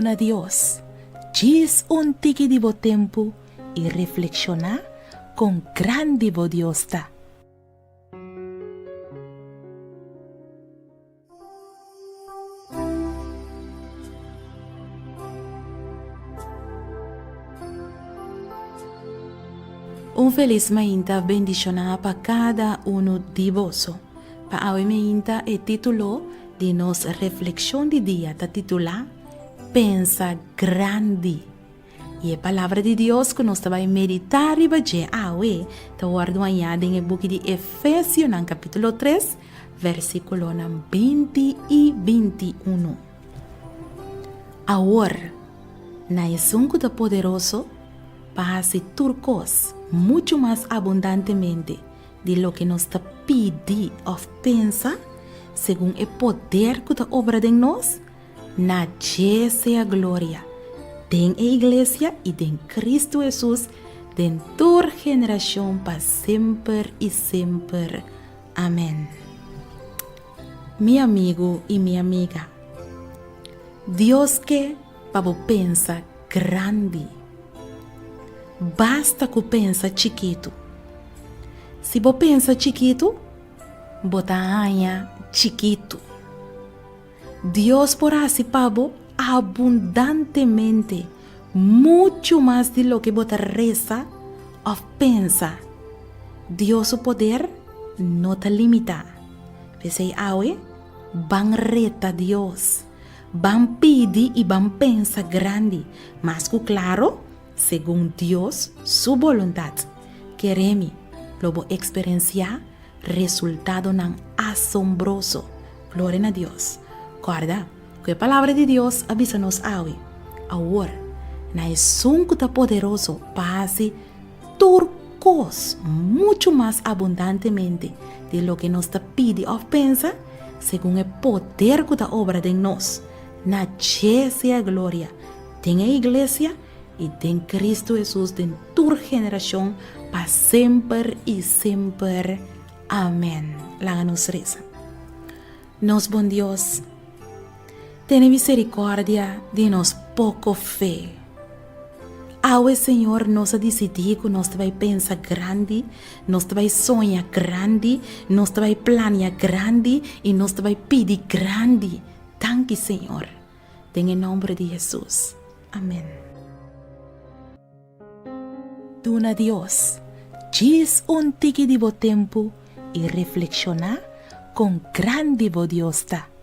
Duna Dios djis un tiki di bo tempu i reflekshoná kon grandi bo Dios ta. Un felis mainta bendishoná pa kada unu di boso. Pa awe mainta e título di nos reflekshon di dia ta titulá Pensa Grandi. I e Palabra di Dios ku nos ta bai meditá riba dje awe ta wòrdu hañá den e buki di Efesionan kapítulo tres, versíkulonan 20 i 21. Awor, na esun ku ta poderoso pa hasi tur kos muchu mas abundantemente di loke nos ta pidi òf pensa, segun e poder ku ta obra den nos, Na dje sea gloria, den e iglesia i den Kristu Hesus, den tur generashon pa semper i semper. Amen. Mi amigu i mi amiga, Dios ke pa bo pensa grandi. Basta ku pensa chikitu. Si bo pensa chikitu, bo ta haña chikitu. Dios por hasi pa bo abundantemente, muchu mas di loke bo ta resa òf pensa. Dios su poder no ta limitá. P'esei awe, ban reta Dios. Ban pidi i ban pensa grandi, mas ku klaro, segun Dios su boluntat. Kere mi, lo bo eksperensiá resultadonan asombroso. Gloria na Dios! Kòrda ku e Palabra di Dios a bisa nos awe, Awor, na esun ku ta poderoso pa hasi tur kos muchu mas abundantemente di loke nos ta pidi òf pensa, segun e poder ku ta obra den nos, na dje sea gloria den e iglesia i den Kristu Hesus den tur generashon pa semper i semper. Amen. Laga nos resa. Nos bon Dios, tene misericordia di nos poco fe. Awe, Señor, nos a disidí ku nos ta bai pensa grandi, nos ta bai soña grandi, nos ta bai plania grandi i nos ta bai pidi grandi. Danki, Señor. Den e nomber di Hesus. Amen. Duna Dios djis un tiki di bo tempu i reflekshoná kon grandi bo Dios ta.